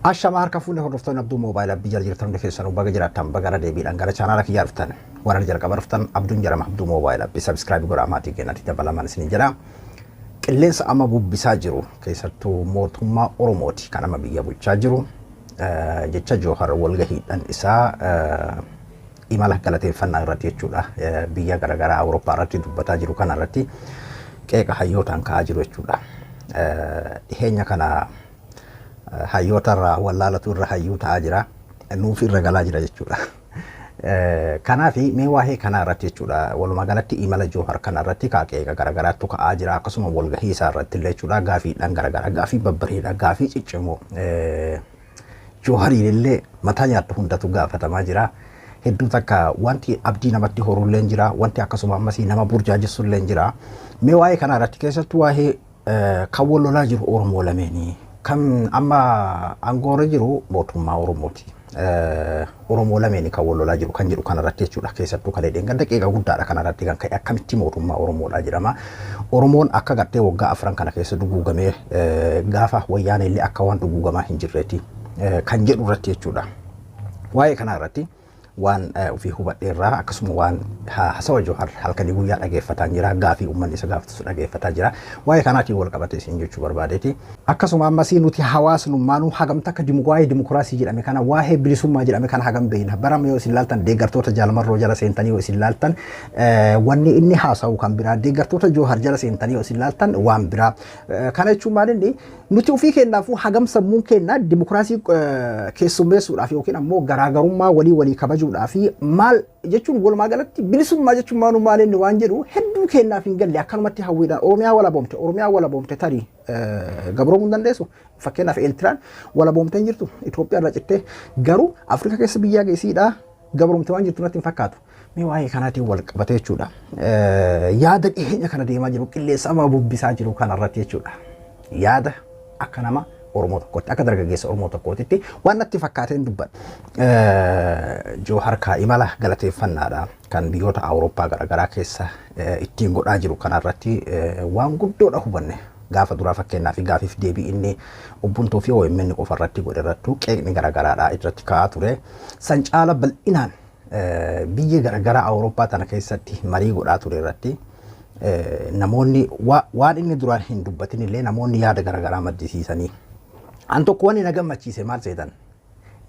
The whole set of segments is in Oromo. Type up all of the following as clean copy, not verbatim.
Ashama, harka fuullee hordoftoonni Abduu Moobaayil Abdii jala jirtan hundi keessanuu, baga jiraattan, baga irra deebiidhaan gara chaanaala kiyyaa dhuftan. Warra jalqaba dhuftan, Abduun jedhama, Abduu Moobaayil Abdii subscribe godhaa, maatii keenyatti dabalaman isiniin jedha. Qilleensa amma bubbisaa jiru, keessattuu mootummaa Oromooti kan amma biyya bulchaa jiru, jecha Joohar walgahiidhaan isaa imala galateeffannaa irratti jechuudha, biyya garaagaraa Awurooppaa irratti dubbataa jiru kana irratti qeeqa hayyootaan ka'aa jiru jechuudha. Dhiheenya kana hayyoota irraa wallaalatu irra hayyuu ta'aa jira. Nuuf irra galaa jira jechuudha. Kanaaf mee waa'ee kanaa irratti jechuudha, walumaa galatti imala Joohar kana irratti qeeqa garaagaraatu ka'aa jira. Akkasuma walgahii isaa irratti illee jechuudha, gaafiidhaan garaagaraa, gaafii babbareedaa, gaafii ciccimoo Joohariin illee mataa nyaattu hundatu gaafatamaa jira. Hedduu takka wanti abdii namatti horullee jira, wanti akkasuma ammasii nama burjaajessullee jira. Mee waa'ee kanaa irratti, keessattuu waa'ee kan wal lolaa jiru Oromoo lameenii, kan amma aangoorra jiru mootummaa Oromooti. Oromoo lameeni kan wal lolaa jiru kan jedhu kanarratti jechuudha. Keessattuu kan dheengadda qeeqa guddaadha kanarratti kan ka'e, akkamitti mootummaa Oromoodha jedhama. Oromoon akka gartee waggaa 4 kana keessa duguugamee, gaafa wayyaana illee akka waan duguugamaa hin jirreeti kan jedhu irratti jechuudha. Waa'ee kanaa irratti waan ofii hubadheerraa, akkasuma waan haasawa Joohar halkanii guyyaa dhageeffataa jira, gaafii uummanni isa gaafatu dhageeffataa jira. Waa'ee kanaatiin wal qabate isin jechuu barbaadeeti. Akkasuma ammasii nuti hawaasnummaanuu hagamta akka waa'ee dimokiraasii jedhame kana, waa'ee bilisummaa jedhame kana hagam beekna? Barama yoo isin laaltan, deeggartoota Jaalmarroo jala seentanii yoo isin laaltan, wanni inni haasa'u kan biraa, deeggartoota Joohar jala seentanii yoo isin laaltan waan biraa. Kana jechuun maal? Inni nuti ofii keenyaafuu hagam sammuun keenya dimokiraasii keessummeessuudhaaf yookiin ammoo garaagarummaa walii walii kabajuudhaaf maal jechuun, walumaa galatti bilisummaa jechuun maal maal inni waan jedhu hedduu keenyaaf hin galle. Akkanumatti hawwiidhaan Oromiyaa walaboomte, Oromiyaa walaboomte, tarii gabroomuu hin dandeessu. Fakkeenyaaf Eertiraan walaboomtee hin jirtu Itoophiyaa irra cittee, garuu Afrikaa keessa biyyaa geessiidhaa gabroomte waan jirtu natti hin fakkaatu. Mee waa'ee kanaatiin wal qabate jechuudha. Yaada dhiyeenya kana deemaa jiru, qilleensa amma bubbisaa jiru kanarratti jechuudha. Yaada akka nama Oromoo tokkotti, akka dargaggeessa Oromoo tokkootitti waan natti fakkaateen dubbadha. Joohar kaa imala galateeffannaadha kan biyyoota Awurooppaa garaagaraa keessa ittiin godhaa jiru kanarratti waan guddoodha hubanne. Gaafa duraa fakkeenyaa fi gaafiif deebii inni Ubuntuu fi OMN qofa irratti godhe irrattuu qeeqni garaagaraadha irratti ka'aa ture. San caala bal'inaan biyya garaagaraa Awurooppaa tana keessatti marii godhaa ture irratti namoonni waan inni duraan hin dubbatin illee namoonni yaada garaagaraa maddisiisanii. An tokko wanni na gammachiise maal seetan?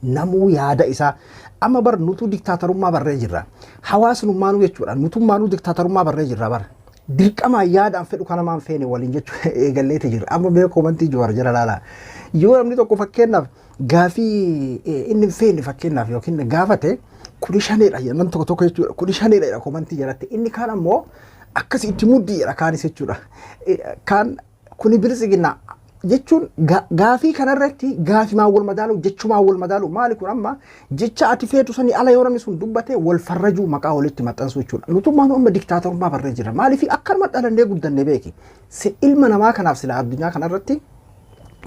Namuu yaada isaa amma bar nutu diktaatarummaa barree jirra. Hawaasnummaanuu jechuudha. Nutummaanuu diktaatarummaa barree jirra bara. Dirqamaan yaadaan fedhu kana maan feene waliin jechuu eegalleeti jira. Amma mee comment Jawaar jala laalaa. Yoo namni tokko fakkeenyaaf gaafii inni hin feene fakkeenyaaf yookiin gaafate, kuni shaneedha namni tokko tokko jechuudha. Kuni shaneedha jedha comment jalatti. Inni kaan ammoo akkas itti muddii jedha kaanis jechuudha. Kaan kuni bilisiginaa jechuun gaafii kanarratti gaafimaan wal madaalu, jechumaan wal madaalu maali kun? Amma jecha ati feetu sanii ala yoo namni sun dubbate, wal farrajuu, maqaa walitti maxxansuu jechuudha. Nutummaan amma diktaatorummaa barree jira. Maaliif? Akkanuma dhalannee guddannee beeki. Ilma namaa kanaaf sila addunyaa kanarratti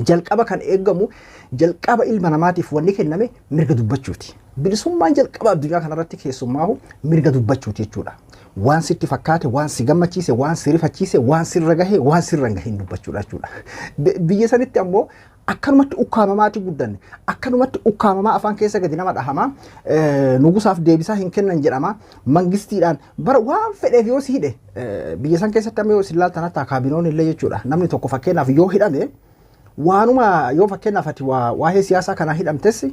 jalqaba kan eegamu, jalqaba ilma namaatiif wanni kenname mirga dubbachuuti. Bilisummaan jalqaba addunyaa kanarratti keessummaahu mirga dubbachuuti jechuudha. Waan sitti fakkaate, waan si gammachiise, waan si rifachiise, waan sirra gahe, waan sirra hin gahin dubbachuudha jechuudha. Biyya sanitti ammoo akkanumatti ukkaamamaati guddanne, akkanumatti ukkaamamaa afaan keessa gadi nama dhahamaa, nugusaaf deebisaa hin kennan jedhama. Mangistiidhaan bara waan fedheef yoo si hidhe, biyya san keessatti amma yoo isin laaltan, hatta kaabinoon illee jechuudha, namni tokko fakkeenyaaf yoo hidhame, waanuma yoo fakkeenyaaf ati waa'ee siyaasaa kanaa hidhamtes,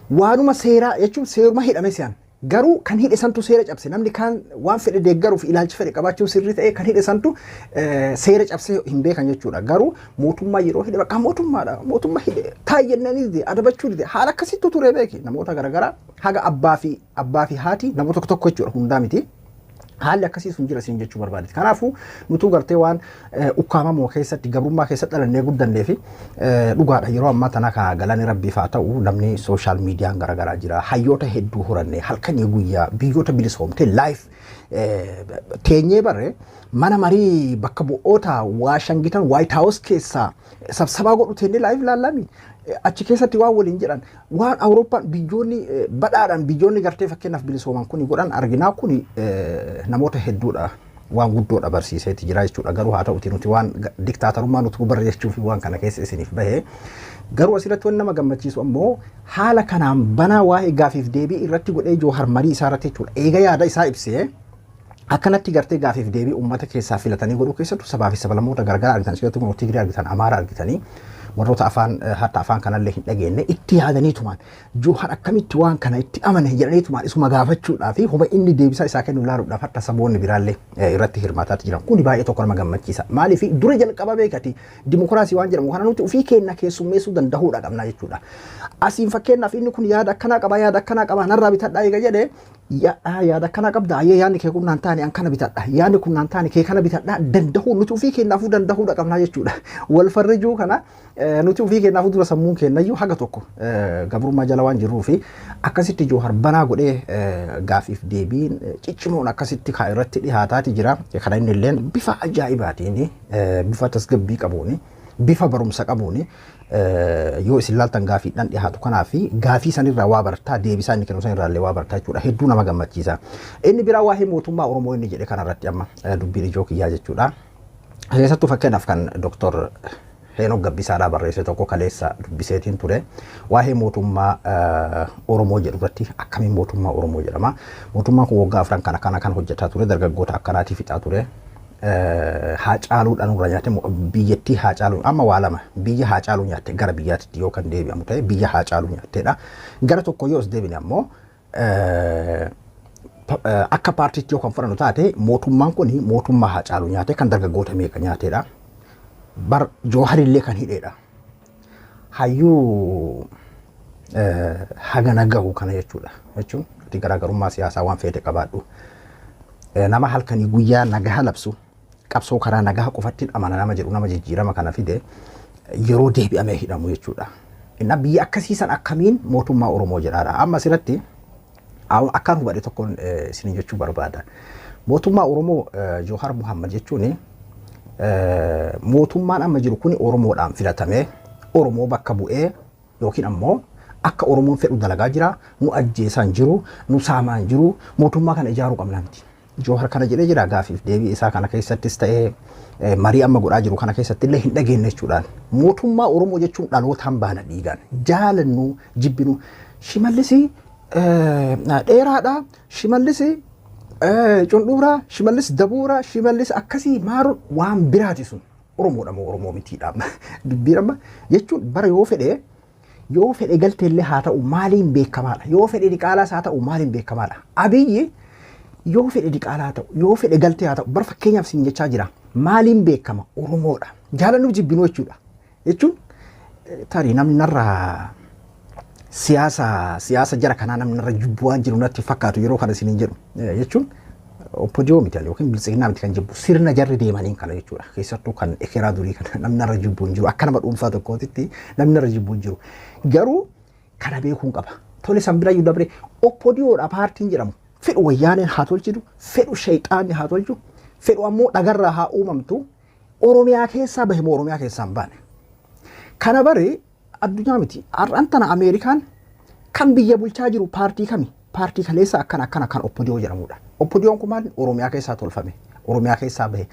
waanuma seeraa jechuun seeruma hidhame si'an. Garuu kan hidhe santu seera cabse. Namni kaan waan fedhe deeggaruuf ilaalcha fedhe qabaachuun sirrii ta'e, kan hidhe santu seera cabse hin beekan jechuudha. Garuu mootummaa yeroo hidhe, bakka mootummaadha. Mootummaa hidhe taayyennanii dide, adabachuu dide, haala akkasittu ture beeki. Namoota garaagaraa haga abbaa fi haati namoota tokko tokko jechuudha, hundaa miti. Haalli akkasii sun jira siin jechuu barbaadeti. Kanaafuu nutuu gartee waan ukkaamamoo keessatti, gabrummaa keessatti dhalannee guddannee fi dhugaadha, yeroo ammaa tana kana galanni rabbiif haa ta'u, namni social mediaan garaagaraa jira. Hayyoota hedduu horannee, halkanii guyyaa biyyoota bilisoomte live teenyee barre, mana marii bakka bu'oota Waashangitan White House keessaa sabsabaa godhu teennee live laallami. Achi keessatti waan waliin jedhan, waan Awurooppaan biyyoonni badhaadhaan, biyyoonni gartee fakkeenyaaf bilisooman kuni godhan arginaa. Kuni namoota hedduudha. Waan guddoodha barsiiseeti jira jechuudha. Garuu haa ta'uti nuti waan diktaatarummaa nuti barreessuu fi waan kana keessa isiniif bahee. Garuu asirratti waan nama gammachiisu ammoo haala kanaan banaa waa'ee gaafiif deebii irratti godhee Joohar marii isaa irratti jechuudha. Eega yaada isaa ibsee akkanatti gartee gaafiif deebii uummata keessaa filatanii godhuu keessattuu sabaa fi sablammoota garagaraa argitan, asirratti kun Tigree argitan, Amaara argitanii, warroota afaan hatta afaan kanallee hin dhageenye itti yaadaniitumaan Joohar akkamitti waan kana itti amane jedhaniitumaan isuma gaafachuudhaa fi homa inni deebisaa isaa kennu ilaaluudhaaf hatta saboonni biraallee irratti hirmaataatti jiran. Kuni baay'ee tokko nama gammachiisa. Maaliif dura jalqaba beekati dimokiraasii waan jedhamu kana nuti ofii keenya keessummeessuu danda'uudha qabna jechuudha. Asiin fakkeenyaaf inni kun yaada akkanaa qaba, yaada akkanaa qaba, narraa bitadhaa eega jedhee, yaada akkanaa qabda, ayyee, yaadni kee kun naan taane, an kana bitadha, yaadni kun naan taane, kee kana bitadha danda'uu nuti ofii keenyaafuu danda'uudha qabna jechuudha. Wal farrijuu kana nuti ofii keenyaafuu dura sammuun keenyayyuu haga tokko gabrummaa jala waan jirruu fi akkasitti Joohar banaa godhee gaafiif deebiin ciccimoon akkasitti kaa irratti dhihaataati jira. Kana inni illeen bifa ajaa'ibaatiin, bifa tasgabbii qabuun, bifa barumsa qabuun yoo isin laaltan gaafiidhaan dhihaatu kanaa fi gaafii sanirraa waa bartaa, deebisaa inni kennu sanirraa illee waa bartaa jechuudha. Hedduu nama gammachiisa. Inni biraa waa'ee mootummaa Oromoo inni jedhe kanarratti amma dubbiin ijoo kiyyaa jechuudha. Keessattuu fakkeenyaaf kan Dooktor Heenok Gabbisaadhaa barreesse tokko kaleessa dubbiseetiin ture. Waa'ee mootummaa Oromoo jedhu irratti akkamiin mootummaa Oromoo jedhama? Mootummaan kun waggaa 4 kana kana kan hojjetaa ture, dargaggoota akkanaatii fixaa ture. Haacaaluudhaan nurra nyaate biyyattii, Haacaaluu amma waa lama biyya Haacaaluu nyaatte gara biyyaatti yoo kan deebi'amu ta'e biyya Haacaaluu nyaatteedha. Gara tokko yoo as deebine ammoo akka paartiitti yoo kan fudhannu taate mootummaan kun mootummaa Haacaaluu nyaate, kan dargaggoota meeqa nyaateedha. Bar Jooharillee kan hidheedha. Hayyuu hagana gahu kana jechuudha. Jechuun ati garaagarummaa siyaasaa waan feete qabaadhu. Nama halkanii guyyaa nagaha labsu, qabsoo karaa nagaha qofatti amana nama jedhu, nama jijjiirama kana fide yeroo deebi'amee hidhamu jechuudha. Inna biyya akkasiisan akkamiin mootummaa Oromoo jedhaadha. Amma asirratti akkaan hubadhe tokkoon isin jechuu barbaada. Mootummaa Oromoo Joohar Muhammad jechuun mootummaan amma jiru kun Oromoodhaan filatamee Oromoo bakka bu'ee yookiin ammoo akka Oromoon fedhu dalagaa jira, nu ajjeesaan jiru, nu saamaan jiru, mootummaa kana ijaaruu qabna miti. Joohar kana jedhee jira gaafiif deebii isaa kana keessattis ta'ee marii amma godhaa jiru kana keessatti illee hin dhageenye jechuudhaan. Mootummaa Oromoo jechuun dhalootaan baana, dhiigaan jaalannu jibbinu. Shimallisi dheeraadha, Shimallisi cundhuuraa, Shimallis dabuuraa, Shimallis akkasii maaruun waan biraati sun. Oromoodha moo Oromoo mitiidha? Dubbiin amma jechuun bara yoo fedhe galteellee haa ta'u maaliin beekamaadha? Yoo fedhe diqaalaas haa ta'u maaliin beekamaadha? Abiyyi yoo fedhe diqaalaa haa ta'u, yoo fedhe galtee haa ta'u, bara fakkeenyaaf siin jechaa jira, maaliin beekama? Oromoodha. Jaalannuuf jibbinuu jechuudha. Jechuun tarii namni narraa siyaasa jara kanaa namni narra jibbu waan jiru natti fakkaatu yeroo kana isiniin jedhu jechuun OPDO miti yookiin Biltsiginnaa miti kan jibbu, sirna jarri deemaniin kana jechuudha. Keessattuu kan ekeraa durii kana namni narra jibbu hin jiru. Akka nama dhuunfaa tokkootitti namni narra jibbu hin jiru. Garuu kana beekuun qaba. Tole, san bira iyyuu dabre OPDOdha paartiin jedhamu. Fedhu Wayyaaneen haa tolchitu, fedhu shayxaanni haa tolchu, fedhu ammoo dhagarraa haa uumamtu. Oromiyaa keessaa bahe moo Oromiyaa keessaa hin baane? Kana bare addunyaa miti. Har'aan tana Ameerikaan kan biyya bulchaa jiru paartii kami? Paartii kaleessa akkana akkana kan OPDO jedhamudha. OPDOn kun maal? Oromiyaa keessaa tolfame. Oromiyaa keessaa bahe.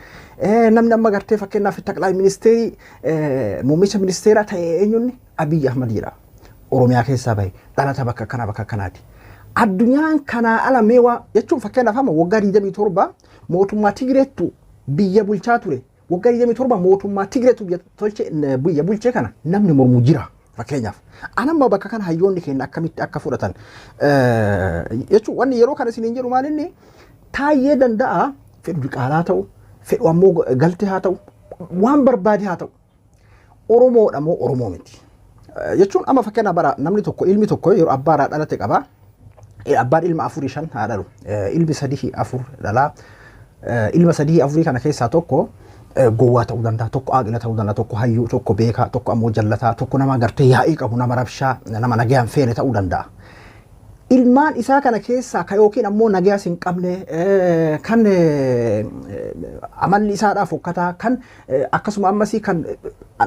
Namni amma gartee fakkeenyaaf taqlaa ministeerii, muummicha ministeeraa ta'e eenyunni? Abiyyi Ahmad jedha. Oromiyaa keessaa bahe. Dhalata bakka akkanaa bakka akkanaati. Addunyaan kanaa ala meewaa jechuun fakkeenyaaf amma waggaa 27 mootummaa Tigireettu biyya bulchaa ture. Waggaa 27 mootummaa Tigireetu biyya tolche, biyya bulchee kana namni mormu jira. Fakkeenyaaf. Anamma bakka kana hayyoonni keenya akkamitti akka fudhatan jechuun wanni yeroo kana isiniin jedhu maal, inni Taayyee Danda'a fedhu diqaalaa ta'u, fedhu ammoo galtee haa ta'u, waan barbaade haa ta'u. Oromoodha moo Oromoo miti? Jechuun amma fakkeenyaaf bara namni tokko, ilmi tokko yeroo abbaarraa dhalate qaba. Abbaan ilma afurii shan haa dhalu. Ilmi sadii afur dhalaa. Ilma sadii afurii kana keessaa tokko gowwaa ta'uu danda'a, tokko aaqila ta'uu danda'a, tokko hayyuu, tokko beekaa, tokko ammoo jallataa, tokko nama gartee yaa'ii qabu, nama rabshaa, nama nagayaan feene ta'uu danda'a. Ilmaan isaa kana keessaa ka yookiin ammoo nagayaas hin qabne, kan amalli isaadhaa fokkataa, kan akkasuma ammasii kan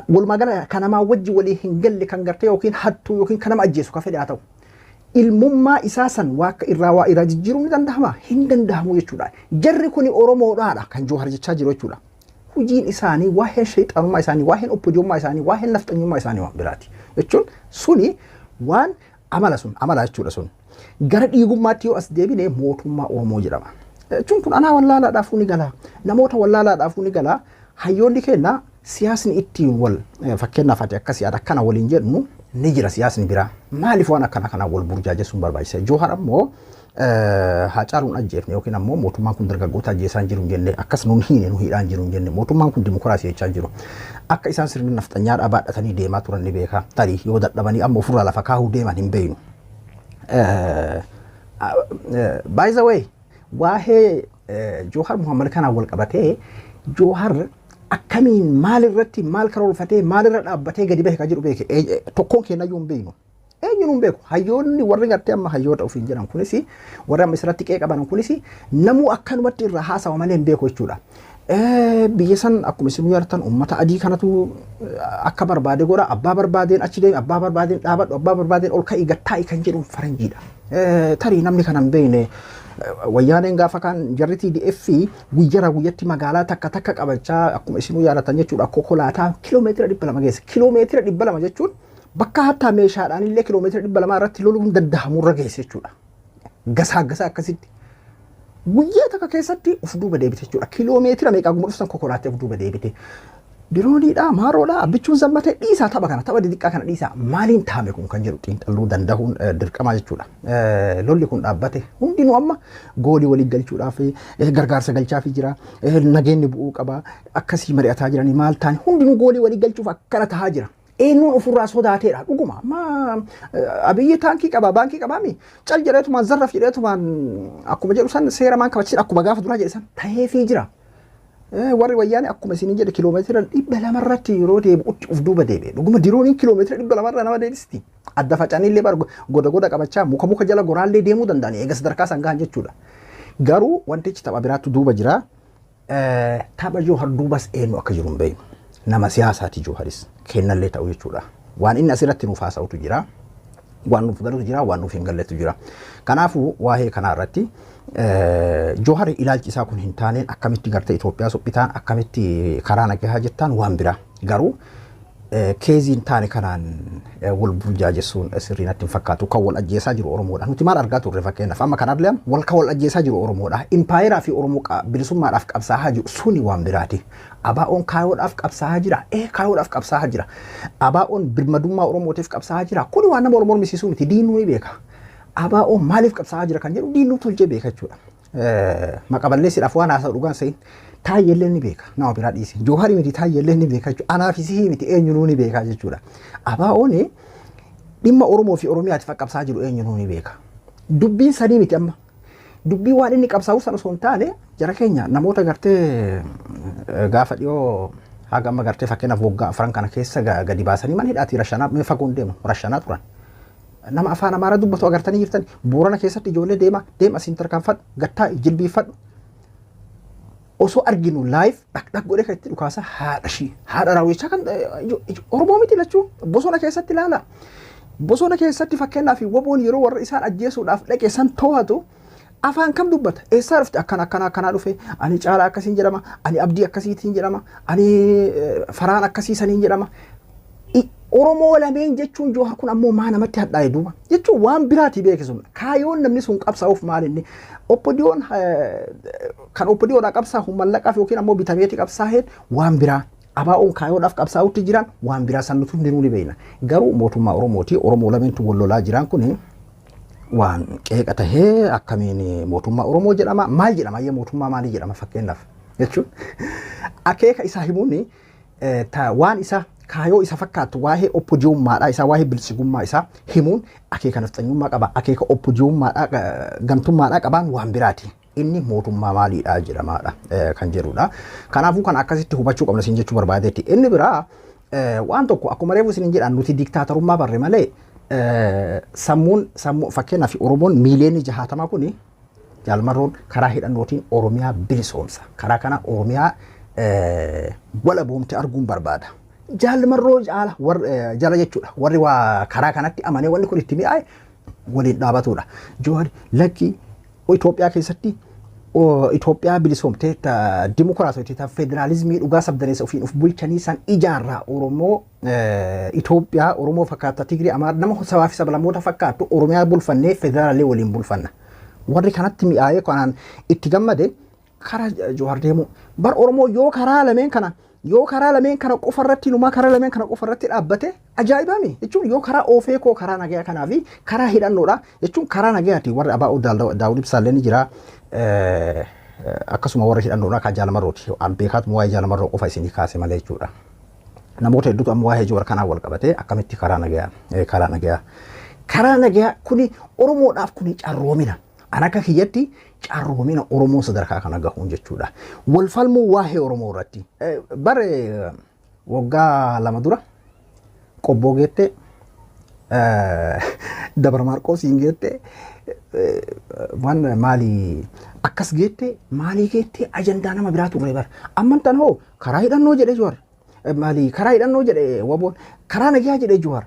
walumaa gala kan namaa wajji walii hin galle, kan gartee yookiin hattuu yookiin kan nama ajjeesu ka fedhe haa ta'u. Ilmummaa isaa san waa irraa waa irraa jijjiiruun ni danda'ama? Hin danda'amu jechuudha. Jarri kuni Oromoodhaadha kan Joohar jechaa jiru jechuudha. Hojiin isaanii, waa'een shayxaanummaa isaanii, waa'een obbojummaa isaanii, waa'een nafxanyummaa isaanii waan biraati. Jechuun suni waan amala sun amala jechuudha sun. Gara dhiigummaatti yoo as deebine mootummaa Oromoo jedhama. Jechuun kun anaa wallaalaadhaafuu ni gala. Namoota wallaalaadhaafuu ni gala. Hayyoonni keenya siyaasni ittiin wal fakkeenyaaf ati akkasii ati akkana waliin jedhu ni jira siyaasni biraa. Maaliif waan akkana kanaan wal burjaajessuun barbaachisa? Joohar ammoo Haacaaluun ajjeefne yookiin ammoo mootummaan kun dargaggoota ajjeesaa hin jiru hin jenne, akkas nuun hiine nu hidhaa hin jiru hin jenne, mootummaan kun dimokiraasii jechaa jiru. Akka isaan sirna nafxanyaadhaa baadhatanii deemaa turan ni beeka. Tarii yoo dadhabanii amma ofirraa lafa kaahuu deeman hin beeynu. By the way, waa'ee Joohar Muhammad kanaan wal qabatee Joohar akkamiin maalirratti maal karoorfatee maalirra dhaabbatee gadi bahe kan jedhu beeke tokkoon keenyayyuu hin beeknu. Eenyuun hin beeku. Hayyoonni warri gartee amma hayyoota ofiin jedhan kunis, warri amma isirratti qeeqaban kunis, namuu akkanumatti irraa haasawa malee hin beeku jechuudha. Biyya san akkuma isin yaadatan uummata adii kanatu akka barbaade godha, abbaa barbaadeen achi deemi, abbaa barbaadeen dhaabadhu, abbaa barbaadeen ol ka'ii gattaa'i kan jedhu faranjiidha. Tarii namni kana hin beekne, wayyaaneen gaafa kaan jarri TDF guyyaraa guyyatti magaalaa takka takka qabachaa akkuma isinuu yaadatan jechuudha, konkolaataa kiiloomeetira 200 geesse. Kiiloomeetira 200 jechuun bakka hattaa meeshaadhaan illee kiiloomeetira 200 irratti loluun danda'amurra geesse jechuudha. Gasaa gasaa akkasitti. Guyyaa takka keessatti uf duuba deebite jechuudha. Kiiloomeetira meeqaa guma dhufsan konkolaattee uf duuba deebite. Dirooniidha, maaroodha, abbichuun zammatee dhiisaa, tapha kana, tapha xixiqqaa kana dhiisaa, maaliin taame kun kan jedhu xiinxalluu danda'uun dirqama jechuudha. Lolli kun dhaabbate, hundinuu amma goolii walii galchuudhaaf gargaarsa galchaafii jira, nageenyi bu'uu qaba, akkasii mari'ataa jiranii maal taane, hundinuu goolii walii galchuuf akkana tahaa jira. Eenyuun ofirraa sodaateedha dhuguma. Amma Abiyyi taankii qaba, baankii qabaami, cal jedheetumaan zarraf jedheetumaan akkuma jedhu san seera maan kabachiisan akkuma gaafa duraa jedhe san taheefii jira. Warri wayyaane akkuma isiniin jedhe kiiloomeetira 200 irratti yeroo deebi'utti uf duuba deebi'e. Dhuguma dirooniin kiiloomeetira 200 irra nama deebisti. Adda facanii illee bar goda goda qabachaa muka muka jala goraallee deemuu danda'ani eega sadarkaa san gahan jechuudha. Garuu wantichi tapha biraatu duuba jira. Tapha Joohar duubas eenyu akka jiru hin beeknu. Nama siyaasaati Jooharis kennallee ta'u jechuudha. Waan inni asirratti nuuf haasa'utu jira. Waan nuuf galutu jira, waan nuuf hin galletu jira. Kanaafuu waa'ee kanaa irratti Joohar ilaalchi isaa kun hin taaneen akkamitti gartee Itoophiyaa suphitaan, akkamitti karaa nagahaa jettaan waan biraa. Garuu keeziin taane kanaan wal burjaajessuun sirrii natti hin fakkaatu. Kan wal ajjeesaa jiru Oromoodha. Nuti maal argaa turre? Fakkeenyaaf amma kan argamu wal kan wal ajjeesaa jiru Oromoodha. Impaayeraa fi Oromoo bilisummaadhaaf qabsaa'aa jiru suni waan biraati. ABO'n kaayoodhaaf qabsaa'aa jira. Ee, kaayoodhaaf qabsaa'aa jira. ABO'n birmadummaa Oromootiif qabsaa'aa jira. Kuni waan nama Oromoo mormisiisuu miti. Diinuu ni beeka. ABO'n maaliif qabsaa'aa jira kan jedhu diinuu tolchee beeka jechuudha. Maqa balleessidhaaf waan haasa'u dhugaan sayin Taayyellee ni beeka. Nama biraa dhiisi. Jooharii miti, Taayyellee ni beeka jechuudha. Anaaf isii miti, eenyunuu ni beeka jechuudha. ABO'n dhimma Oromoo fi Oromiyaatiif akka qabsaa'aa jiru eenyunuu ni beeka. Dubbiin sanii miti amma. Dubbii waan inni qabsaa'u sana osoo hin taane, jara keenya namoota gartee gaafa dhiyoo haga amma gartee fakkeenyaaf waggaa 4 kana keessa gadi baasanii mana hidhaatii rashanaa mee fagoon deemu rashanaa turan. Nama afaan Amaaraa dubbatu agartanii jirtan. Boorana keessatti ijoollee deema deema, asiin tarkaanfadhu, gattaa'i, jilbiifadhu. Osoo arginu live dhaq dhaq godhee kan itti dhukaasa haadha ishii haadha raawwichaa kan Oromoo miti lachuu bosona keessatti ilaala. Bosona keessatti fakkeenyaaf woboon yeroo warra isaan ajjeesuudhaaf dhaqe san to'atu afaan kam dubbata? Eessaa dhufte? Akkana akkana akkanaa dhufe, ani Caalaa akkasiin jedhama, ani Abdii akkasiitiin jedhama, ani Faraan akkasii saniin jedhama. Oromoo lameen jechuun Joohar kun ammoo maa namatti hadhaa'e duuba jechuun waan biraati beeke sun. Kaayoon namni sun qabsaa'uuf maal inni OPDO'n kan OPDOdhaa qabsaa'u mallaqaaf yookiin ammoo bitameeti qabsaa'een waan biraa. ABO'n kaayoodhaaf qabsaa'utti jiran waan biraa, san nuti hundinuu ni beekna. Garuu mootummaa Oromooti, Oromoo lameentu wal lolaa jiran kuni waan qeeqa tahee akkamiin mootummaa Oromoo jedhama? Maal jedhama? Ayyee, mootummaa maalii jedhama fakkeenyaaf jechuun akeeka isaa himuun waan isa kaayoo isa fakkaattu waa'ee oppojiyummaadhaa isaa, waa'ee bilchigummaa isaa himuun akeeka nafxanyummaa qaba, akeeka oppojiyummaadhaa gantummaadhaa qabaan waan biraati. Inni mootummaa maaliidhaa jedhamaadha kan jedhudha. Kanaafuu kan akkasitti hubachuu qabna isin jechuu barbaadeetti. Inni biraa waan tokko akkuma reefu isin jedhan, nuti diktaatarummaa barre malee sammuun sammuu fakkeenyaaf Oromoon miiliyoonii 60 kuni Jaalmarroon karaa hidhannootiin Oromiyaa bilisoomsa. Karaa kana Oromiyaa walaboomte arguun barbaada. Jaalmarroo jaala jala jechuudha. Warri waa karaa kanatti amanee wanni kun itti mi'aaye waliin dhaabatudha. Jawaar lakki, Itoophiyaa keessatti Itoophiyaa bilisoomtee, dimokiraasii, federaalizimii dhugaa sabdaneessa ofiin of bulchanii san ijaarraa, Oromoo Itoophiyaa Oromoo fakkaata, Tigirii, Amaara, nama sabaa fi sablammoota fakkaattu Oromiyaa bulfannee federaalii waliin bulfanna. Warri kanatti mi'aayee kanaan itti gammade karaa Jawaar deemu. Bar Oromoo yoo karaa lameen kana qofa irratti, numaa karaa lameen kana qofa irratti dhaabbate ajaa'ibami jechuun, yoo karaa oofee koo karaa nagayaa kanaa fi karaa hidhannoodha jechuun, karaa nagayaati warri ABO Daawud Ibsaallee ni jira. Akkasuma warri hidhannoodha kan Jaalamarrooti. Beekaatu waa'ee Jaalamarroo qofa isinii kaase malee jechuudha. Namoota hedduutu amma waa'ee Jawaar kanaa wal qabatee akkamitti karaa nagayaa kuni Oromoodhaaf kuni carroomina. An akka kiyyatti carroomina Oromoo sadarkaa kana gahuun jechuudha. Wal falmuu waa'ee Oromoo irratti. Bare waggaa 2 dura Qobboo geettee, Dabra Maarqoosiin geettee, waan maalii akkas geettee, maalii geettee, ajandaa nama biraa turre bara. Amman tan hoo karaa hidhannoo jedhee Jawaar. Maalii karaa hidhannoo jedhee WBOn, karaa nagayaa jedhee Jawaar.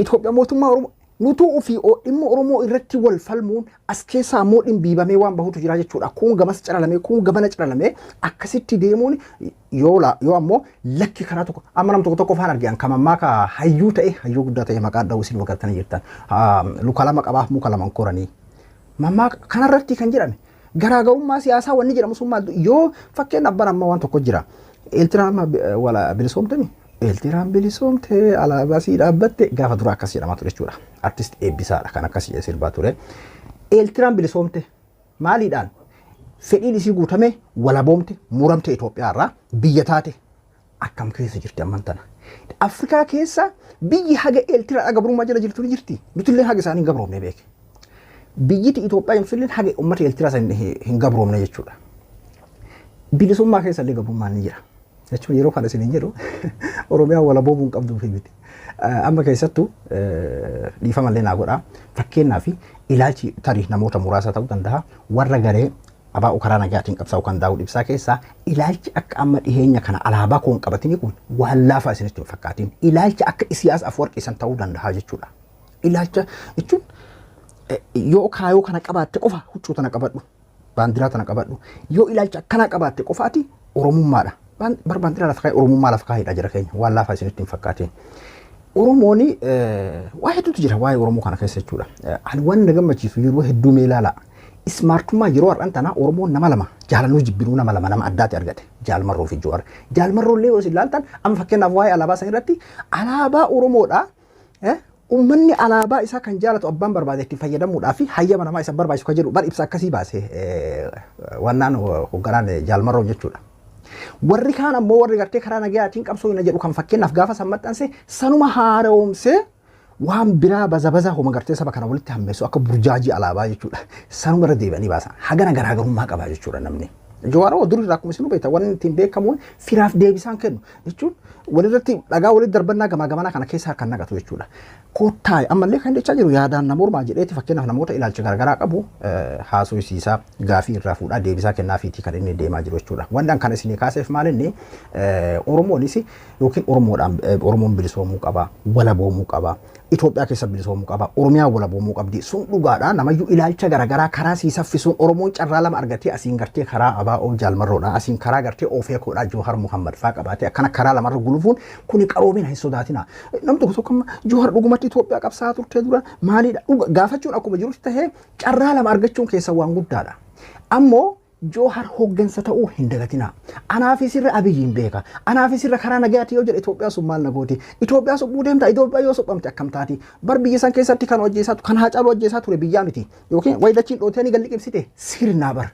Itoophiyaa mootummaa Oromoo nutuu ofii dhimma Oromoo irratti wal falmuun as keessaa immoo dhimbiibamee waan bahutu jira jechuudha. Kun gamas caralamee, kun gamana caralamee akkasitti deemuun yoo yoo ammoo lakki karaa tokko amma nam tokko tokko faan argan kan ammaa ka hayyuu ta'e, hayyuu guddaa ta'e, maqaa dha'uu isin wagartanii jirtan, luka lama qabaaf muka lama koranii mammaa kanarratti kan jedhame garaagarummaa siyaasaa wanni jedhamu sun maal? Yoo fakkeenyaaf bara amma waan tokko jira, Eeltiraan amma wala bilisoomtemi, Eeltiraan bilisoomte, alaabaa sii dhaabbatte, gaafa dura akkas jedhamaa ture jechuudha. Artist Eebbisaadha kan akkas jedhee sirbaa ture. Eeltiraan bilisoomte maaliidhaan? Fedhiin isii guutame, walaboomte, muramte Itoophiyaa irraa, biyya taate. Akkam keessa jirti amman tana? Afrikaa keessa biyyi haga Eeltiraa gabrummaa jala jirtu ni jirti. Nutillee haga isaanii hin gabroomne beeke. Biyyiti Itoophiyaa jedhamtu haga uummata Eeltiraa san hin gabroomne jechuudha. Bilisummaa keessa illee gabrummaan ni jira. Jechuun yeroo kana isin hin jedhu Oromiyaa walaboomuu hin qabdu fi miti. Amma keessattuu dhiifamallee naa godha. Fakkeenyaaf ilaalchi tarii namoota muraasa ta'uu danda'a. Warra garee ABO karaa nagaatiin qabsaa'u kan Daawud Ibsaa keessaa ilaalchi akka amma dhiheenya kana alaabaa koon qabatini kun waan laafaa isinitti hin fakkaatin. Ilaalcha akka Isiyaas Afwarqii san ta'uu danda'a jechuudha. Ilaalcha jechuun yoo kaayoo kana qabaatte qofa huccuu tana qabadhu. Baandiraa tana qabadhu. Yoo ilaalcha akkanaa qabaatte qofaati Oromummaadha. Bar baandiraa lafa kaa'e, Oromummaa lafa kaa'edha jira keenya, waan laafaa isinitti hin fakkaatin. Oromoon waa hedduutu jira waa'ee Oromoo kana keessa jechuudha. Ani waan na gammachiisu yeroo hedduu mee ilaala. Smartummaa yeroo har'an tanaa Oromoon nama lama jaalannuu jibbinuu nama lama nama addaati argate, Jaalmarroo fi Jawaar. Jaalmarroo illee yoo isin ilaaltan amma fakkeenyaaf waa'ee alaabaa san irratti alaabaa Oromoodha. Uummanni alaabaa isaa kan jaalatu abbaan barbaade itti fayyadamuudhaa fi hayyama namaa isa barbaachisu kan jedhu bar ibsa akkasii baase wannaan hoogganaan Jaalmarroon jechuudha. Warri kaan ammoo warri gartee karaa nagayaatiin qabsoo hin jedhu kan fakkeenyaaf gaafa san maxxanse sanuma haaromsee waan biraa baza baza homa gartee saba kana walitti hammeessu akka burjaajii alaabaa jechuudha. Sanuma irra deebi'anii baasan. Hagana garaagarummaa qaba jechuudha namni. Jawaaroo dur irraa akkuma isin beektan wanni ittiin beekamuun firaaf deebisaan kennu jechuun walirratti dhagaa walitti darbannaa gamaa gamanaa kana keessa kan naqatu jechuudha. Kottaa ammallee kan jechaa jiru yaadaan nama mormaa jedheeti fakkeenyaaf namoota ilaalcha garaagaraa qabu haasofsiisaa, gaafii irraa fuudhaa, deebisaa kennaafiitii kan inni deemaa jiru jechuudha. Wanti an kana isinii kaaseef maal inni Oromoonis yookiin Oromoodhaan Oromoon bilisoomuu qaba, walaboomuu qaba, Itoophiyaa keessa bilisoomuu qaba, Oromiyaa walaboomuu qabdi. Sun dhugaadha. Namayyuu ilaalcha garaagaraa karaa sii saffisuun Oromoon carraa lama argatee, asiin gartee karaa ABO Jaalmarroodha, asiin karaa gartee Ofeekoodha Joohar Muhammad faa qabaatee akkana karaa lamarra gulufuun kuni qaroomina, hin sodaatina. Namni tokko tokko amma Joohar dhugumatti Itoophiyaa qabsaa turte dura maalidha? Gaafachuun akkuma jirutti tahee carraa lama argachuun keessa waan guddaadha. Ammoo Joohar hooggansa ta'uu hin dagatina. Anaafis irra Abiyyiin beeka. Anaafis irra karaa nagayaati yoo jedhe Itoophiyaa sun maal na gooti? Itoophiyaa suphuu deemta. Itoophiyaa yoo suphamte akkam taati? Bar biyya san keessatti kan hojjeessaa kan Haacaaluu hojjeessaa ture biyyaa miti. Yookiin wayidachiin dhootee ni galli qibsite sirnaa bar.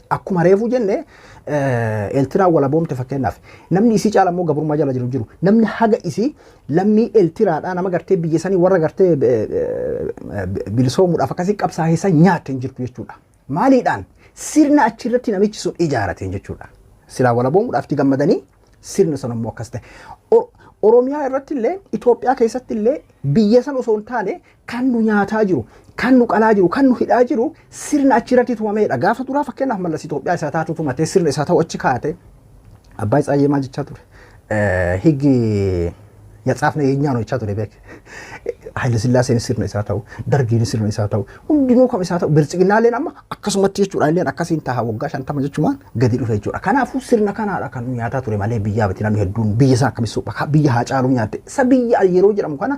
Akkuma reefuu jenne Eeltiraan walaboomte, fakkeenyaaf namni isii caala immoo gabrummaa jala jiru jiru. Namni haga isii lammii Eeltiraadhaa nama gartee biyya sanii warra gartee bilisoomuudhaaf akkasii qabsaa'ee san nyaatte hin jirtu jechuudha. Maaliidhaan? Sirna achirratti namichi sun ijaarateen jechuudha. Silaa walaboomuudhaaf itti gammadanii sirni sun immoo akkas ta'e. Oromiyaa irratti illee, Itoophiyaa keessatti illee biyya san osoo hin taane kan nu nyaataa jiru, kan nu qalaa jiru, kan nu hidhaa jiru sirna achirratti tumameedha. Gaafa duraa fakkeenyaaf Mallas Itoophiyaa isaa taatu tumatee sirna isaa ta'u achi kaa'ate. Abbaa Tsaayyee maal jechaa ture? Higgi የጻፍነው የእኛ ነው jechaa ture beek. Haayile Sillaaseen sirna isaa ta'u, Dargiin sirna isaa ta'u, hundinuu kam isaa ta'u, Biltsiginnaalleen amma akkasumatti jechuudha. Illeen akkasiin taha waggaa 50 jechumaan gadi dhufe jechuudha. Kanaafuu sirna kanaadha kan nyaataa ture malee biyyaa miti. Namni hedduun biyya isaa akkamitti supha, biyya haa caalu nyaatte. Isa biyya yeroo jedhamu kana,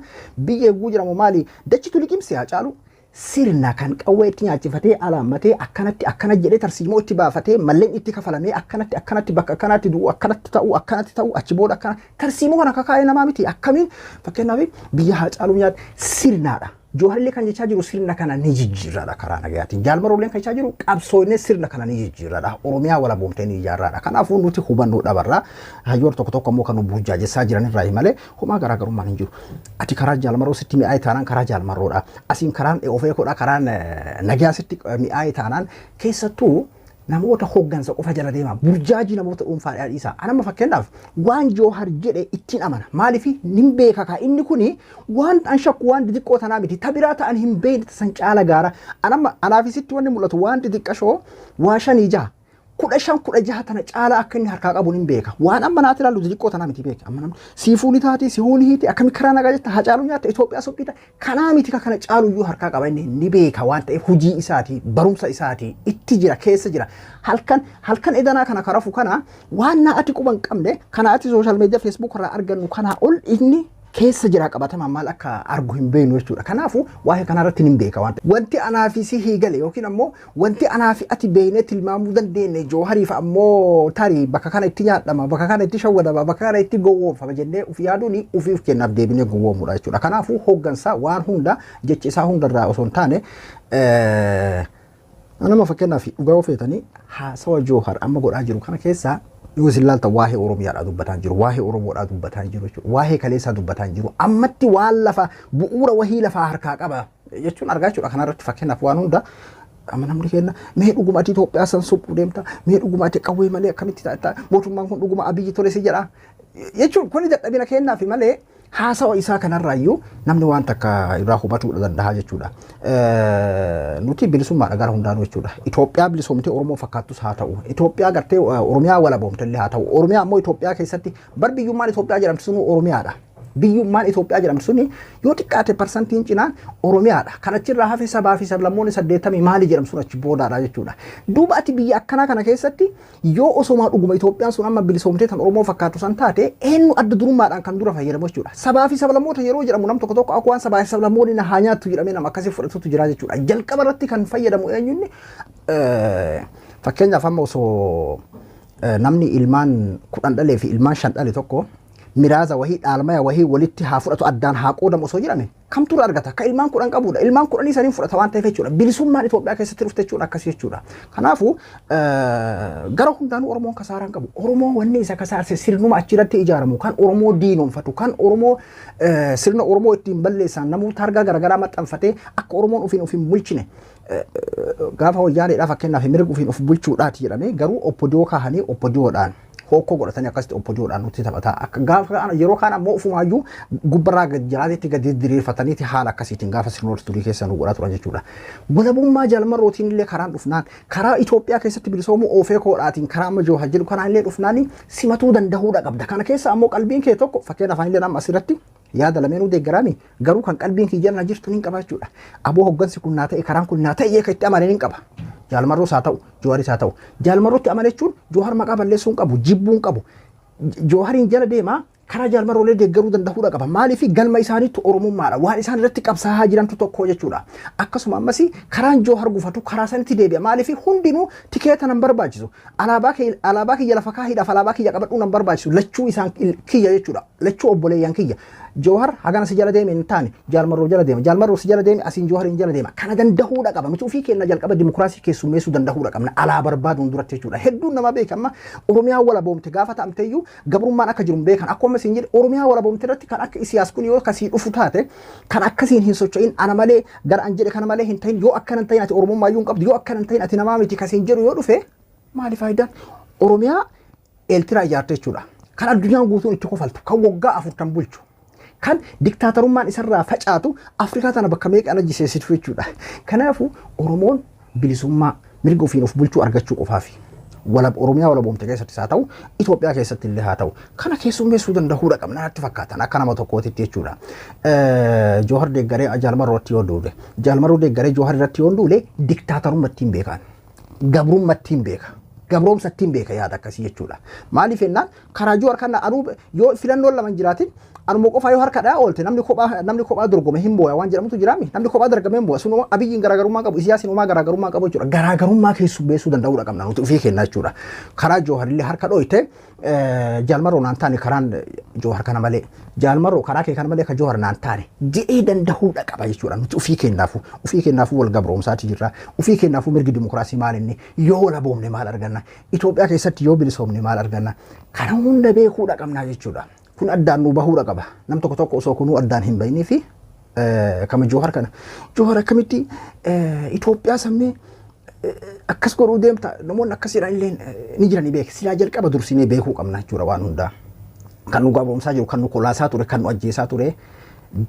biyya eeguu jedhamu maali? Dachitu liqimse haa caalu. Sirna kan qawwee itti nyaachifatee, alaammatee, akkanatti akkana jedhee, tarsiimoo itti baafatee, malleen itti kafalamee, akkanatti akkanatti, bakka akkanatti du'u, akkanatti ta'u, akkanatti ta'u, achi booda akkana tarsiimoo kana kakaa'ee namaa miti. Akkamiin fakkeenyaaf biyya haa caalu nyaate? Sirnaadha. Jooharillee kan jechaa jiru sirna kana ni jijjiirraadha karaa nagayaatiin. Jaalmaroolleen kan jechaa jiru qabsoonnee sirna kana ni jijjiirraadha. Oromiyaa walaboomtee ni ijaarraadha. Kanaafuu nuti hubannoo dhabarraa hayyoota tokko tokko immoo kan nu burjaajessaa jiran irraa malee homaa garaagarummaan hin jiru. Ati karaa Jaalmaroo sitti mi'aaye taanaan karaa Jaalmaroodha. Asiin karaan Ofeekoodha, karaan nagayaa sitti mi'aaye taanaan, keessattuu namoota hooggansa qofa jala deema, burjaajii namoota dhuunfaa dhiisaa. Anamma fakkeenyaaf waan Joohar jedhe ittiin amana. Maaliif nin beeka kaa, inni kuni waan an shakku waan xixiqqoo tanaa miti, tabiraa ta'an hin beekne san caala gaara. Anamma anaafisitti wanni mul'atu waan xixiqqashoo waa 5, 6, 15, 16 tana caala akka inni harkaa qabu nin beeka. Waan amma naati ilaallu xixiqqoo tanaa miti beeka. Amma namni siifuu ni taati, sihuu ni hiiti, akkami karaa nagaa jetta, haa caalu nyaatta, Itoophiyaa sophita. Kanaa miti, kana caalu iyyuu harkaa qaba. Inni ni beeka waan ta'eef, hojii isaati, barumsa isaati, itti jira, keessa jira. Halkan halkan edanaa kana karafu kana waan naa ati quba hin qabne kana ati social media Facebook irraa argannu kanaa ol inni keessa jira qabatamaan maal akka argu hin beeknu jechuudha. Kanaafuu waa'ee kanarratti hin beeka waan ta'eef. Wanti anaa fi si hiigale yookiin ammoo wanti anaa fi ati beeknee tilmaamuu dandeenye Joohariif ammoo tarii bakka kana itti nyaadhama, bakka kana itti shawwadama, bakka kana itti gowwoomfama jennee uf yaaduun ufiif kennaaf deebinee gowwoomudha jechuudha. Kanaafuu hooggansaa waan hunda jechi isaa hundarraa osoo hin taane, nama fakkeenyaaf dhugaa ofeetanii haasawa Joohar amma godhaa jiru kana keessaa yoo isin ilaaltan waa'ee Oromiyaadhaa dubbataa jiru, waa'ee Oromoodhaa dubbataa jiru jechuudha, waa'ee kaleessaa dubbataa jiru, ammatti waan lafa bu'uura wahii lafaa harkaa qaba jechuun argaa jechuudha. Kanarratti fakkeenyaaf waan hunda amma namni kenna, mee dhuguma ati Itoophiyaa san suphuu deemta, mee dhuguma ati qawwee malee akkamitti taata, mootummaan kun dhuguma Abiyyi tole si jedha jechuun kuni dadhabina kennaafi malee haasawa isaa kanarraayyuu namni waan takka irraa hubatuu danda'a jechuudha. Nuti bilisummaadha gara hundaanuu jechuudha. Itoophiyaa bilisoomtee Oromoo fakkaattus haa ta'u, Itoophiyaa gartee Oromiyaa walaboomte illee haa ta'u, Oromiyaa ammoo Itoophiyaa keessatti bar biyyummaan Itoophiyaa jedhamtu sun Oromiyaadha. Biyyummaan Itoophiyaa jedhamtu suni yoo xiqqaate parsantiin cinaan Oromiyaadha. Kan achirraa hafe sabaa fi sablammoonni 80 maali jedhamu sun achi boodaadha jechuudha. Duuba ati biyya akkanaa kana keessatti yoo osomaa dhuguma Itoophiyaan sun amma bilisoomtee tan Oromoo fakkaatu san taate, eenyu adda durummaadhaan kan dura fayyadamu jechuudha? Sabaa fi sablammoota yeroo jedhamu nam tokko tokko akka waan sabaa fi sablammoonni na haa nyaattu jedhamee nama akkasii fudhatutu jira jechuudha. Jalqaba irratti kan fayyadamu eenyunni? Fakkeenyaaf amma osoo namni ilmaan 10 dhalee fi ilmaan 5 dhale tokko miraaza wahii, dhaalmaya wahii walitti haa fudhatu, addaan haa qoodamu osoo jedhame, kamtu irra argata? Ka ilmaan 10 qabudha. Ilmaan 10 saniin fudhata waan ta'eef jechuudha. Bilisummaan Itoophiyaa keessatti dhufte jechuudha, akkasii jechuudha. Kanaafuu gara hundaanuu Oromoon kasaaraa hin qabu. Oromoo wanni isa kasaarse sirnuma achirratti ijaaramu kan Oromoo diinoomfatu, kan Oromoo sirna Oromoo ittiin balleessan, namoota hargaa garaagaraa maxxanfatee akka Oromoon ofiin ofiin bulchine. Gaafa Wayyaaneedhaa fakkeenyaaf mirga ofiin of bulchuudhaati jedhamee, garuu OPDO kaahanii OPDOdhaan hokkoo godhatanii akkasitti OPDOdhaan nutti taphataa. Akka gaafa yeroo kaan ammoo ofumaayyuu gubbarraa gad jalaatitti gadi diriirfataniiti haala akkasiitiin gaafa sirnoota turii keessa nu godhaa turan jechuudha. Walabummaa Jaalmarrootiin illee karaan dhufnaan, karaa Itoophiyaa keessatti bilisoomuu oofee koodhaatiin, karaa amma Joohar jedhu kanaan illee dhufnaan simatuu danda'uudha qabda. Kana keessa ammoo qalbiin kee tokko, fakkeenya afaan illee amma asirratti yaada lameenuu deeggaraami, garuu kan qalbiin kiyya na jirtu ni qaba jechuudha. Aboo hoggansi kun naa ta'e, karaan kun naa ta'e, kan itti amane ni qaba. Jaalmarroos haa ta'u, Jooharis haa ta'u. Jaalmarrootti amane jechuun Joohar maqaa balleessuu hin qabu, jibbuu hin qabu. Joohariin jala deemaa karaa Jaalmarroolee deeggaruu danda'uudha qaba. Maaliif? Galma isaaniitu Oromummaadha. Waan isaan irratti qabsaa'aa jirantu tokko jechuudha. Akkasuma ammas karaan Joohar gufatu karaa sanitti deebi'a. Maaliif? Hundinuu tikeeta nan barbaachisu. Alaabaa kiyya lafa kaahiidhaaf alaabaa kiyya qabadhuu nan barbaachisu. Lachuu isaan kiyya jechuudha. Lachuu obboleeyyan kiyya. Joohar hagana si jala deeme hin taane Jaalmarroo jala deema. Jaalmarroo si jala deeme, asiin Joohariin jala deema. Kana danda'uudha qaba. Miti ofii keenya jalqaba dimokiraasii keessummeessuu danda'uudha qabna. Alaa barbaaduun duratti jechuudha. Hedduun nama beeka, amma Oromiyaa walaboomte gaafa ta'amteeyyuu gabrummaan akka jiru hin beekan. Akkuma isin jedhe, Oromiyaa walaboomte irratti kan akka Isiyaas kun yoo kasii dhufu taate, kan akkasiin hin socho'in, ana malee gara an jedhe kana malee hin ta'in, yoo akkana hin ta'in ati Oromummaa iyyuu hin qabdu, yoo akkana hin ta'in ati namaa miti kasiin jedhu yoo dhufe, maali faayidaan? Oromiyaa Eeltiraa ijaarte jechuudha. Kan addunyaan guutuun itti kofaltu, kan waggaa 40 bulchu, kan diktaatarummaan isarraa facaatu Afrikaa tana bakka meeqa ajjiseessitu jechuudha. Kanaafuu Oromoon bilisummaa mirga ofiin of bulchuu argachuu qofaafi. Walab Oromiyaa walaboomte keessattis haa ta'u, Itoophiyaa keessatti illee haa ta'u. Kana keessummeessuu danda'uudha qabna natti fakkaatan akka nama tokkootitti jechuudha. Joohar deeggaree Jaalmarroo irratti yoo duule, Jaalmarroo deeggaree Joohar irratti yoo duule diktaatarummaa ittiin beekan. Gabrummaa ittiin beeka. Gabroomsa ittiin beeka yaada akkasii jechuudha. Maaliif jennaan karaa Joohar kana anuu yoo filannoon lama hin jiraatin anuma qofaa yoo harka dhayaa oolte namni kophaa dorgome hin moo'a waan jedhamutu jiraami. Namni kophaa dorgome hin moo'a. Sun Abiyyiin garaagarummaa qabu, Isiyaasiin homaa garaagarummaa qabu jechuudha. Garaagarummaa keessummeessuu danda'uudha qabna nuti ofii kennaa jechuudha. Karaa Jooharillee harka dhooyte Jaalmarroo naan taane, karaan Joohar kana malee, Jaalmarroo karaa kee kana malee ka Joohar naan taane jedhee danda'uudha qaba jechuudha. Nuti ofii kennaafu wal gabroomsaati jirra. Ofii kennaafu mirgi dimokiraasii maal, inni yoo walaboomne maal arganna? Itoophiyaa keessatti yoo bilisoomne maal arganna? Kana hunda beekuudha qabna jechuudha. Kun addaan nu bahuudha qaba. Nam tokko tokko osoo kunuu addaan hin bahinii fi kama Joohar kana. Joohar akkamitti Itoophiyaa sammee akkas godhuu deemta? Namoonni akkasiidhaan illee ni jiranii beek. Silaa jalqaba dursinee beekuu qabna jechuudha waan hundaa. Kan nu gabroomsaa jiru, kan nu kolaasaa ture, kan nu ajjeesaa ture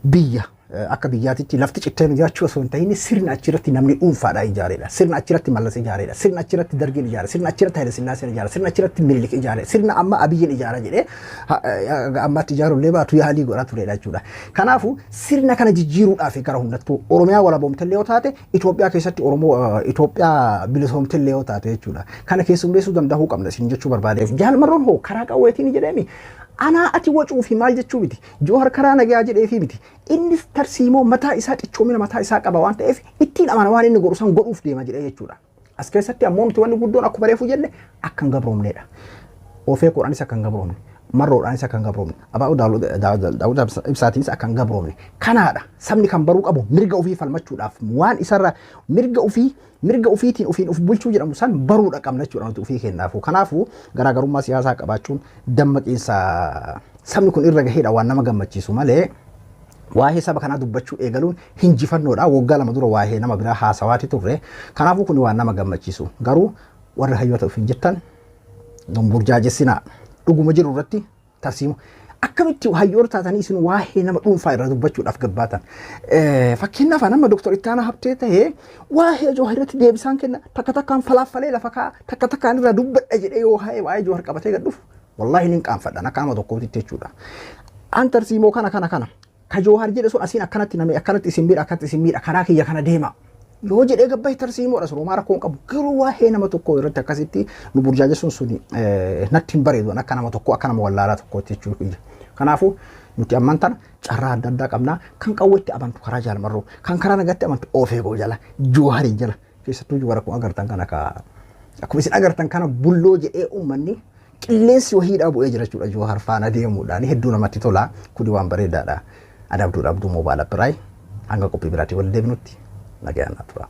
biyya akka biyyaatitti lafti cittee nu jiraachuu osoo hin ta'in sirna achirratti namni dhuunfaadhaa ijaareedha. Sirna achirratti Mallas ijaareedha. Sirna achirratti Dargiin ijaare. Sirna achirratti Haile Sillaaseen ijaare. Sirna achirratti Minilik ijaare. Sirna amma Abiyyiin ijaara jedhee ammaatti ijaarullee baatu yaalii godhaa turedha jechuudha. Kanaafuu sirna kana jijjiiruudhaaf gara hundattuu Oromiyaa walaboomtellee yoo taate, Itoophiyaa keessatti Oromoo Itoophiyaa bilisoomtellee yoo taate jechuudha. Kana keessummeessuu danda'uu qabna isin jechuu barbaadeef. Jaalmarroon hoo karaa qawweetiin jedheemi. Anaa ati wacuu fi maal jechuu miti. Joohar karaa nagaa jedheefi miti. Innis tarsiimoo mataa isaa, cichoomina mataa isaa qaba waan ta'eef ittiin amana, waan inni godhu san godhuuf deema jedhee jechuudha. As keessatti ammoo nuti wanni guddoon akkuma reefu jenne akka hin gabroomneedha. Ofee kodhaanis akka hin gabroomne. Marroodhaanis akka hin gabroomne. Abaa'uu Daawud Ibsaatiinis akka hin gabroomne. Kanaadha sabni kan baruu qabu, mirga ofii falmachuudhaaf waan isarra mirga ofii, mirga ofiitiin ofiin of bulchuu jedhamu san baruudha qabna jechuudha nuti ofii kennaafu. Kanaafuu garaagarummaa siyaasaa qabaachuun dammaqiinsa sabni kun irra gaheedha waan nama gammachiisu malee waa'ee saba kanaa dubbachuu eegaluun hinjifannoodha. Waggaa 2 dura waa'ee nama biraa haasawaati turre. Kanaafuu kun waan nama gammachiisu. Garuu warri hayyoota ofiin jettan burjaajessinaa, dhuguma jiru irratti tarsiimu. Akkamitti hayyoota taatanii isin waa'ee nama dhuunfaa irraa dubbachuudhaaf gabbaatan? Fakkeenyaaf nama Dr. Ittaanaa Habtee ta'ee waa'ee Joohar irratti deebisaan kenna, takka takkaan falaaffalee lafa kaa'a, takka takkaan irraa dubbadha jedhee yoo waa'ee Joohar qabatee gad dhufu, wallaahi nin qaanfadhan akka nama tokkootitti jechuudha. An tarsiimoo kana kana kana ka Joohar jedhe sun asiin akkanatti namee akkanatti isin miidha, akkanatti isin miidha, karaa kiyya kana deema. Yoo jedhee gabbaa'e tarsiimoodha sun homaa rakkoo hin qabu. Garuu waa'ee nama tokkoo irratti akkasitti nu burjaajessuun sun natti hin bareedu akka nama tokkoo, akka nama wallaalaa tokkootti jechuudha. Kanaafuu nuti amman tana carraa adda addaa qabnaa. Kan qawweetti amantu karaa Jaalmarroo, kan karaa nagaatti amantu Oofeegoo jala, Jooharii jala, keessattuu Joowar akkuma agartan kana ka akkuma isin agartan kana bulloo jedhee uummanni qilleensi wahiidhaa bu'ee jira jechuudha. Joohar faana deemuudhaan hedduu namatti tola, kuni waan bareedaadha. Adabduu dhabduu moobaala biraay hanga qophii biraatii wal deebinutti nagayaan naa tura.